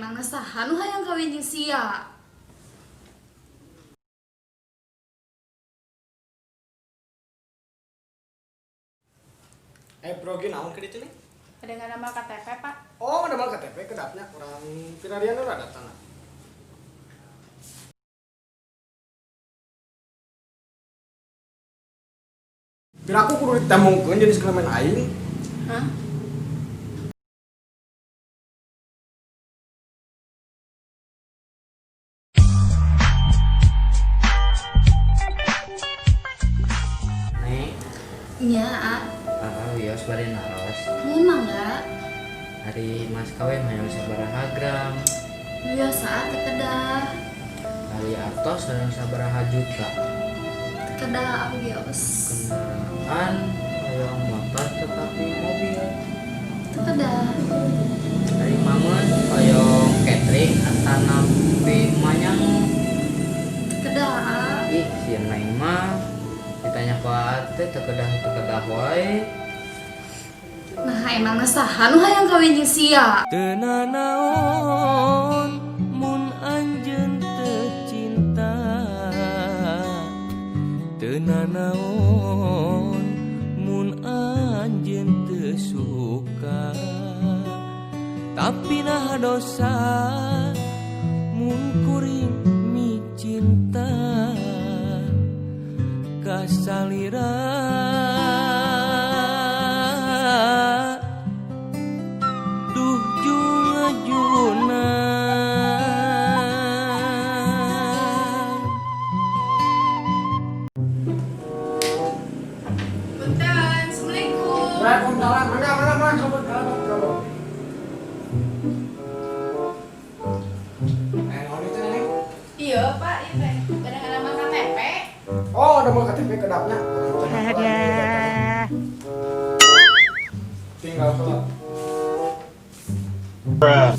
Emangna saha nu hayang kawin jeung sia? Eh, bro, gini naon ke ditu nih? Ada nggak nama KTP, Pak? Oh, ada mal KTP kedapnya kurang pirarian ora datana. Piraku kudu ditembongkeun jenis kelamin aing. Hah? Nek, Nya, A. ah wios bade naros. Mun mangga. Ari mas kawin hayang sabaraha gram? Biasa teu kedah. Ari artos hayang sabaraha juta? Teu kedah aku geus. Kendaraan hayang motor tetapi mobil. Teu kedah. Ari mamun hayang catering atanapi manyang. Teu kedah, A. Ih, si Neng mah ditanya ku ate teu kedah wae. Nah, emangna saha nu hayang kawin jeung sia? Teu nanaon mun anjeun teu cinta, teu nanaon mun anjeun teu suka, tapi naha dosa mun kuring micinta ka salira. Duh juna. Punten, Assalamualaikum. Waalaikumsalam. Mangga, mangga, mangga, kabut, kabut, kabut. Eh, naon itu, Neng? Iya, Pak, iya teh. Ada nggak nama KTP? Oh, ada mal KTP kedapnya. Tinggal sholat. Kota.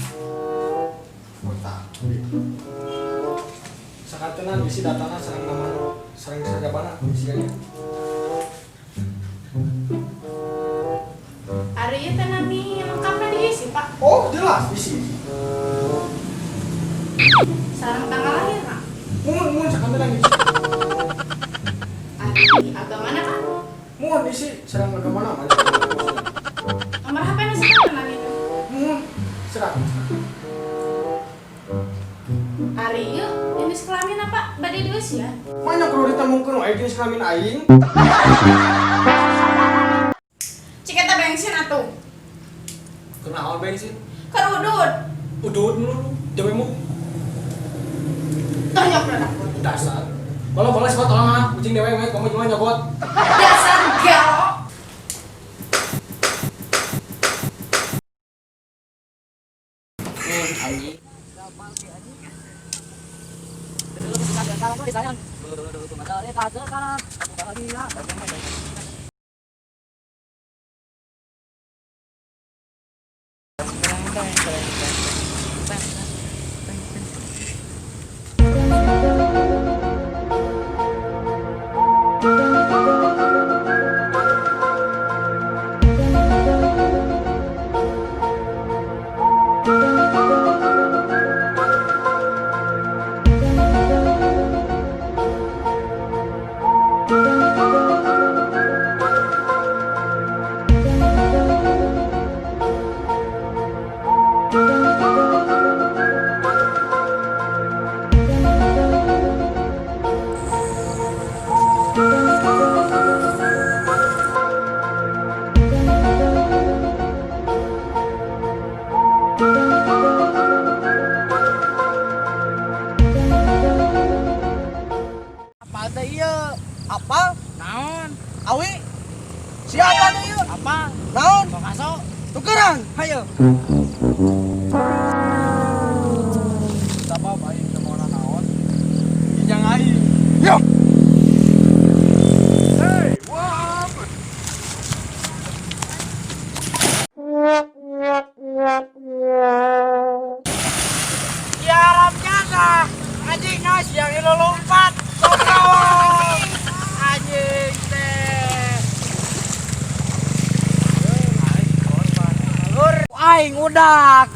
Sakantenan bisi datana sareng nama sareng sajabana bisinya. Ari ieu teh nami lengkapna diisi, Pak. Oh, jelas bisi. Sareng tanggal lahir, Pak. Mun mun sakantenan isi. Ari agamana, Pak? Mun isi sareng agamana mah. Nomor HP na sakantenan itu. Mun serang. Ari ieu jenis kelamin apa? Bade dieusi ya? Mana kudu ditembongkeun wae jenis kelamin aing? Cik eta bensin atuh. Kunaon bensin? Keur udud. Udud mulu, jamemu Tonyok lah aku. Dasar. Kalau boleh sebab tolong ah, kucing dewe we kamu cuma nyokot. Dasar gelo. Nih, anjing. Apa teh ieu? Apa? Naon? Awi? Siapa teh ieu? Apa? Naon? Kaso? Tukeran, hayo. Sabab aing teu mau naon. Kijang aing. Yo. Hey, what happened? Ya Arab anjing nas yang lompat. Sokawang. Anjing teh. Lur aing udak.